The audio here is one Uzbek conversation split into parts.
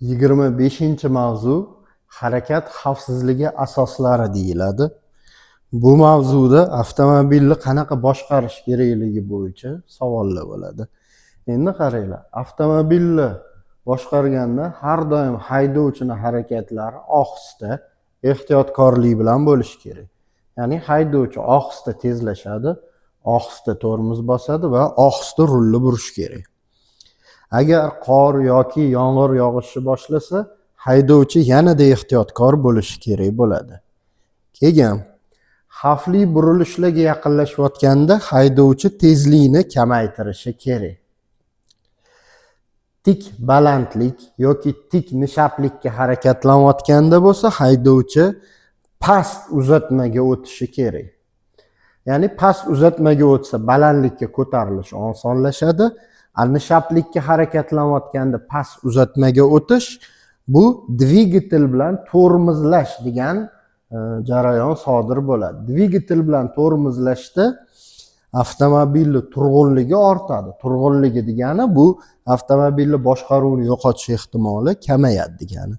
25-mavzu harakat xavfsizligi asoslari deyiladi. Bu mavzuda avtomobilni qanaqa boshqarish kerakligi bo'yicha savollar bo'ladi. Endi qaranglar, avtomobilni boshqarganda har doim haydovchini harakatlari ohista, ehtiyotkorlik bilan bo'lishi kerak. Ya'ni haydovchi ohista tezlashadi, ohista tormoz bosadi va ohista rulni burishi kerak. Agar qor yoki yomg'ir yog'ishni boshlasa, haydovchi yanada ehtiyotkor bo'lishi kerak bo'ladi. Keyin xavfli burilishlarga yaqinlashayotganda haydovchi tezlikni kamaytirishi kerak. Tik balandlik yoki tik nishaplikka harakatlanayotganda bo'lsa, haydovchi past uzatmaga o'tishi kerak. Ya'ni past uzatmaga o'tsa, balandlikka ko'tarilish osonlashadi. Nishaplikka harakatlanayotganda past uzatmaga o'tish bu dvigatel bilan tormozlash degan jarayon sodir bo'ladi. Dvigatel bilan tormozlashda avtomobilni turg'unligi ortadi. Turg'unligi degani bu avtomobilni boshqaruvni yo'qotish ehtimoli kamayadi degani.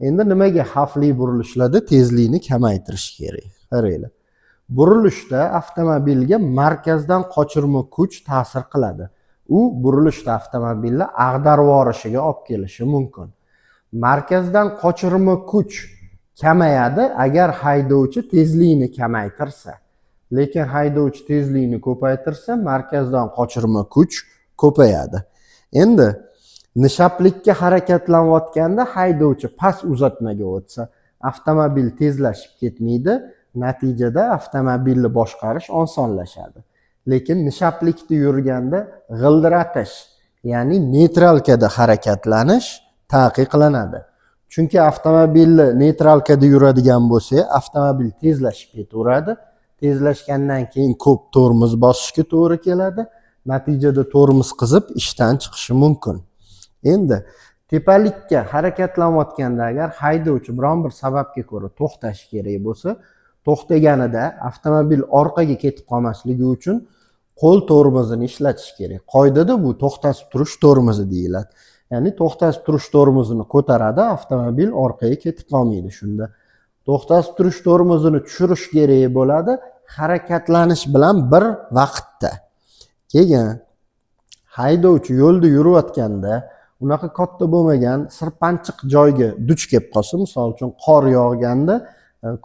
Endi nimaga xavfli burilishlarda tezlikni kamaytirish kerak? Qaranglar. Burilishda avtomobilga markazdan qochirma kuch ta'sir qiladi. U burilishda avtomobilni ag'darib yuborishiga olib kelishi mumkin. Markazdan qochirma kuch kamayadi agar haydovchi tezlikni kamaytirsa. Lekin haydovchi tezlikni ko'paytirsa, markazdan qochirma kuch ko'payadi. Endi nishaplikka harakatlanayotganda haydovchi past uzatmaga o'tsa, avtomobil tezlashib ketmaydi, natijada avtomobilni boshqarish osonlashadi. Lekin nishaplikda yurganda g'ildiratish, ya'ni neytralkada harakatlanish taqiqlanadi. Chunki avtomobilni neytralkada yuradigan bo'lsa, avtomobil tezlashib ketaveradi. Tezlashgandan keyin ko'p tormoz bosishga to'g'ri keladi. Natijada tormoz qizib ishdan chiqishi mumkin. Endi tepalikka harakatlanayotganda agar haydovchi biron bir sababga ko'ra to'xtashi kerak bo'lsa, to'xtaganida avtomobil orqaga ketib qolmasligi uchun qo'l tormozini ishlatish kerak. Qoidada bu to'xtatib turish tormozi deyiladi. Ya'ni to'xtatib turish tormozini ko'taradi, avtomobil orqaga ketib qolmaydi shunda. To'xtatib turish tormozini tushirish kerak bo'ladi harakatlanish bilan bir vaqtda. Keyin haydovchi yo'lda yurayotganda unaqa katta bo'lmagan sirpanchiq joyga duch kelib qolsa, misol uchun qor yog'ganda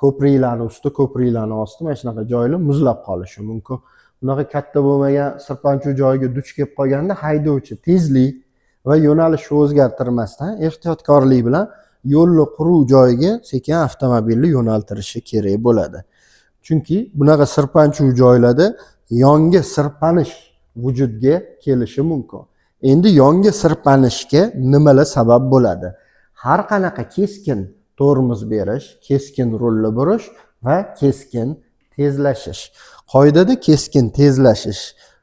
ko'priklarni usti, ko'priklarni osti mana shunaqa joylar muzlab qolishi mumkin. Unaqa katta bo'lmagan sirpanchiq joyga duch kelib qolganda haydovchi tezlik va yo'nalishni o'zgartirmasdan ehtiyotkorlik bilan yo'lni quruq joyiga sekin avtomobilni yo'naltirishi kerak bo'ladi. Chunki bunaqa sirpanchuv joylarda yonga sirpanish vujudga kelishi mumkin. Endi yonga sirpanishga nimalar sabab bo'ladi? Har qanaqa keskin tormoz berish, keskin rulni burish va keskin tezlashish. Qoidada keskin tezlashish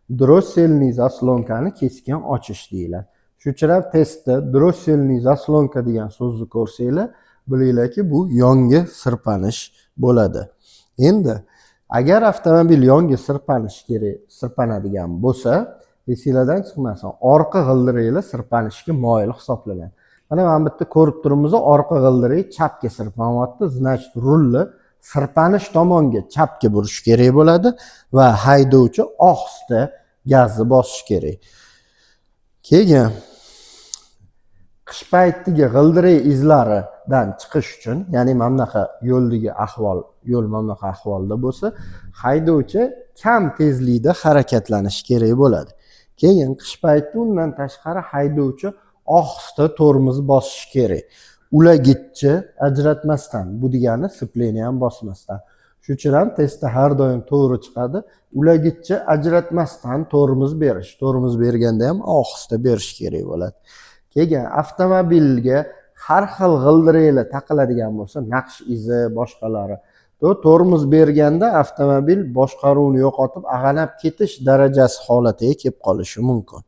дроссельный заслонка ni keskin ochish deyiladi. Shuning uchun ham testda дроссельный заслонка degan so'zni ko'rsanglar, bilinglarki, bu yonga sirpanish bo'ladi. Endi agar avtomobil yonga sirpanishi kerak, sirpanadigan bo'lsa, esinglardan chiqmasin, orqa g'ildiraklar sirpanishga moyil hisoblanadi. Mana bu yerda ko'rib turibmiz, orqa g'ildirak chapga sirpanyapti, значит, rulni sirpanish tomonga chapga burish kerak bo'ladi va haydovchi ohista gazni bosishi kerak. Keyin qish paytidagi g'ildirak izlaridan chiqish uchun, ya'ni mana bunaqa yo'ldagi ahvol, yo'l mana bunaqa ahvolda bo'lsa, haydovchi kam tezlikda harakatlanishi kerak bo'ladi. Keyin qish payti undan tashqari haydovchi ohista tormoz bosishi kerak. Ulagichni ajratmasdan, bu degani сцепление ham bosmasdan. Shuning uchun ham testda har doim to'g'ri chiqadi. Ulagichni ajratmasdan tormoz berish. Tormoz berganda ham ohista berish kerak bo'ladi. Keyin avtomobilga har xil g'ildiraklar taqiladigan bo'lsa, naqsh izi, boshqalari, to tormoz berganda avtomobil boshqaruvni yo'qotib, ag'anab ketish darajasi holatiga kelib qolishi mumkin.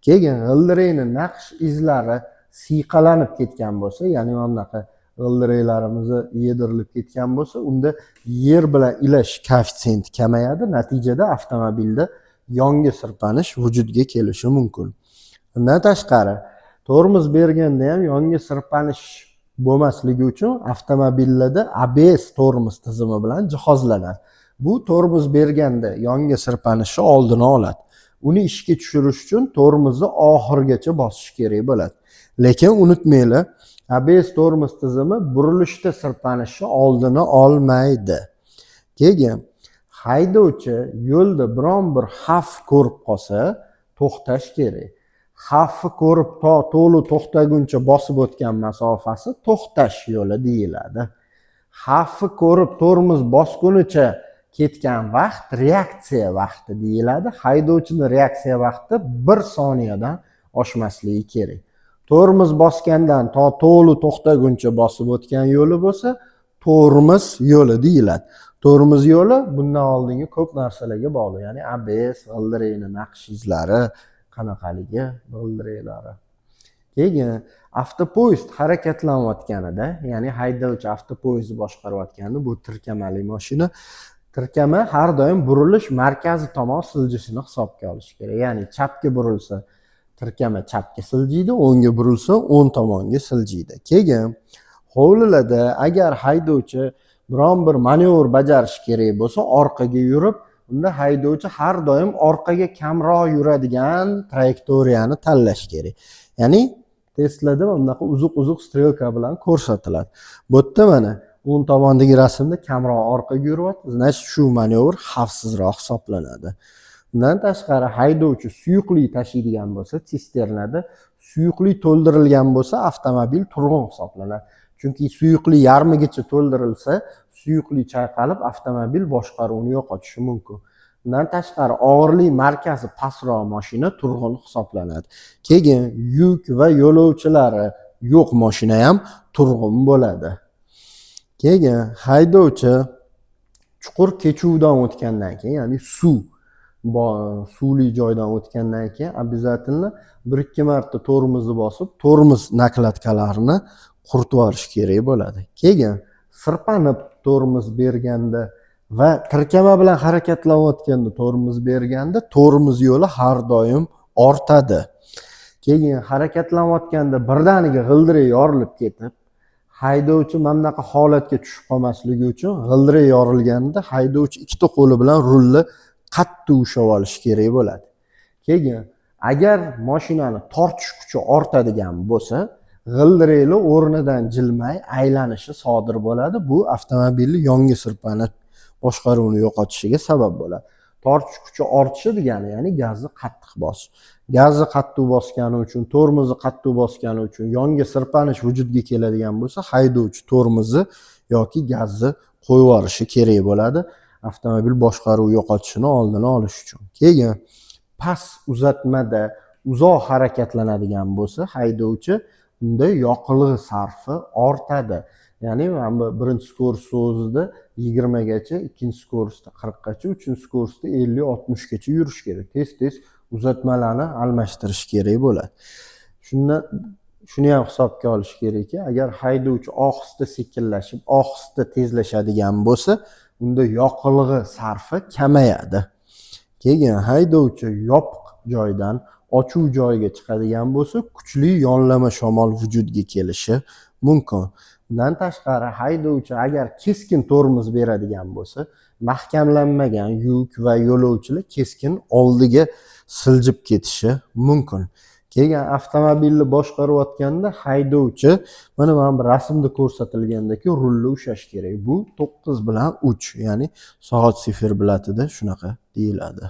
Keyin g'ildirakni naqsh izlari siyqalanib ketgan bo'lsa, ya'ni mana bunaqa g'ildiraklarimizni yedirilib ketgan bo'lsa, unda yer bilan ilash koeffitsiyenti kamayadi, natijada avtomobilda yonga sirpanish vujudga kelishi mumkin. Undan tashqari Tormoz berganda ham yonga sirpanish bo'lmasligi uchun avtomobillarda ABS tormoz tizimi bilan jihozlanadi. Bu tormoz berganda yonga sirpanishni oldini oladi. Uni ishga tushirish uchun tormozni oxirigacha bosish kerak bo'ladi. Lekin unutmanglar, ABS tormoz tizimi burilishda sirpanishni oldini olmaydi. Keyin haydovchi yo'lda biron bir xavf ko'rib qolsa, to'xtash kerak. Xavfni ko'rib to to'liq to'xtaguncha bosib o'tgan masofasi to'xtash yo'li deyiladi. Xavfni ko'rib tormoz bosgunicha ketgan vaqt reaksiya vaqti deyiladi. Haydovchini reaksiya vaqti 1 soniyadan oshmasligi kerak. Tormoz bosgandan to to'liq to'xtaguncha bosib o'tgan yo'li bo'lsa, tormoz yo'li deyiladi. Tormoz yo'li bundan oldingi ko'p narsalarga bog'liq, ya'ni ABS, g'ildirakni naqsh izlari qanaqaligi, g'ildiraklari. Keyin avtopoyezd harakatlanayotganida, ya'ni haydovchi avtopoyezdni boshqarayotganda, bu tirkamali mashina, tirkama har doim burilish markazi tomon siljishini hisobga olish kerak. Ya'ni chapga burilsa, tirkama chapga siljiydi, o'ngga burilsa, o'ng tomonga siljiydi. Keyin hovlilarda agar haydovchi biron bir manyovr bajarishi kerak bo'lsa, orqaga yurib, unda haydovchi har doim orqaga kamroq yuradigan trayektoriyani tanlash kerak. Ya'ni testlarda mana bunaqa uzuq uzuq strelka bilan ko'rsatiladi. Bu yerda, mana, o'ng tomondagi rasmda kamroq orqaga yuryapti, значит, shu manyovr xavfsizroq hisoblanadi. Undan tashqari, haydovchi suyuqlik tashiydigan bo'lsa, sisternada suyuqlik to'ldirilgan bo'lsa, avtomobil turg'un hisoblanadi. Chunki suyuqlik yarmigacha to'ldirilsa, suyuqlik chayqalib, avtomobil boshqaruvni yo'qotishi mumkin. Undan tashqari, og'irlik markazi pastroq mashina turg'un hisoblanadi. Keyin yuk va yo'lovchilari yo'q mashina ham turg'un bo'ladi. Keyin haydovchi chuqur kechuvdan o'tgandan keyin, ya'ni suvli joydan o'tgandan keyin обязательно bir ikki marta tormozni bosib, tormoz накладка larini quritib yuborish kerak bo'ladi. Keyin sirpanib tormoz berganda va tirkama bilan harakatlanayotganda tormoz berganda tormoz yo'li har doim ortadi. Keyin harakatlanayotganda birdaniga g'ildirak yorilib ketib, haydovchi mana bunaqa holatga tushib qolmasligi uchun g'ildirak yorilganda haydovchi ikkita qo'li bilan rulni qattiq ushlab olishi kerak bo'ladi. Keyin agar mashinani tortish kuchi ortadigan bo'lsa, g'ildiraklar o'rnidan jilmay aylanishi sodir bo'ladi. Bu avtomobilni yonga sirpanib, boshqaruvni yo'qotishiga sabab bo'ladi. Tortish kuchi ortishi degani, ya'ni gazni qattiq bosish. Gazni qattiq bosgani uchun, tormozni qattiq bosgani uchun yonga sirpanish vujudga keladigan bo'lsa, haydovchi tormozni yoki gazni qo'yib yuborishi kerak bo'ladi, avtomobil boshqaruv yo'qotishini oldini olish uchun. Keyin past uzatmada uzoq harakatlanadigan bo'lsa haydovchi, unda yoqilg'i sarfi ortadi. Ya'ni mana bu birinchi скорость o'zida 20gacha, ikkinchi скорость da 40gacha, uchinchi скорость da 50-60gacha yurish kerak. Tez tez uzatmalarni almashtirish kerak bo'ladi. Shundan shuni ham hisobga olish kerakki, agar haydovchi ohista sekinlashib, ohista tezlashadigan bo'lsa, unda yoqilg'i sarfi kamayadi. Keyin haydovchi yopiq joydan ochuv joyga chiqadigan bo'lsa, kuchli yonlama shamol vujudga kelishi mumkin. Bundan tashqari, haydovchi agar keskin tormoz beradigan bo'lsa, mahkamlanmagan yuk va yo'lovchilar keskin oldiga siljib ketishi mumkin. Keyin avtomobilni boshqarayotganda haydovchi mana bu rasmda ko'rsatilgandek rulni ushlash kerak. Bu 9 bilan 3, ya'ni soat siferblatida shunaqa deyiladi.